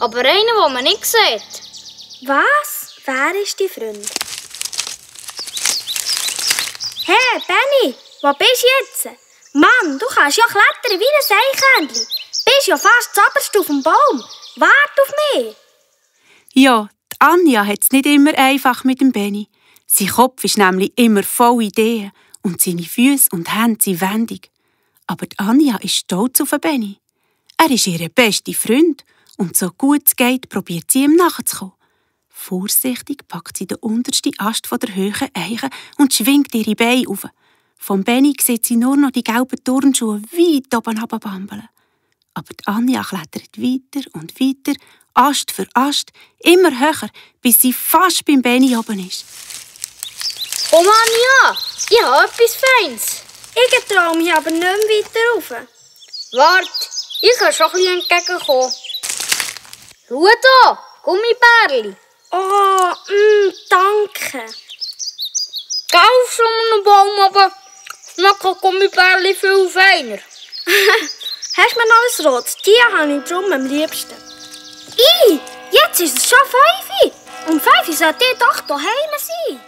aber einen, den man nicht sieht. Was? Wer ist dein Freund? Hey, Benni, wo bist du jetzt? Mann, du kannst ja klettern wie ein Eichhörnchen. Bist ja fast zuoberst auf dem Baum. Warte auf mich. Ja, die Anja hat es nicht immer einfach mit dem Benni. Sein Kopf ist nämlich immer voll Ideen und seine Füße und Hände sind wendig. Aber die Anja ist stolz auf den Benni. Er ist ihr bester Freund und so gut es geht, probiert sie ihm nachzukommen. Vorsichtig packt sie den untersten Ast von der hohen Eiche und schwingt ihre Beine auf. Vom Benni sieht sie nur noch die gelben Turnschuhe weit oben runterbambeln. Aber die Anja klettert weiter und weiter, Ast für Ast, immer höher, bis sie fast beim Benni oben ist. Oh Anja, ich habe etwas Feines. Ich traue mich aber nicht mehr weiter rauf. Warte, ich kann schon ein bisschen entgegenkommen. Schau da, Gummibärli. Oh, danke. Geh auf so einen Baum, aber schmecken Gummibärli viel feiner. Hast du mir noch ein rotes? Die habe ich drum am liebsten. Jetzt ist es schon 5 Uhr. Um 5 Uhr sollte ich doch daheim sein.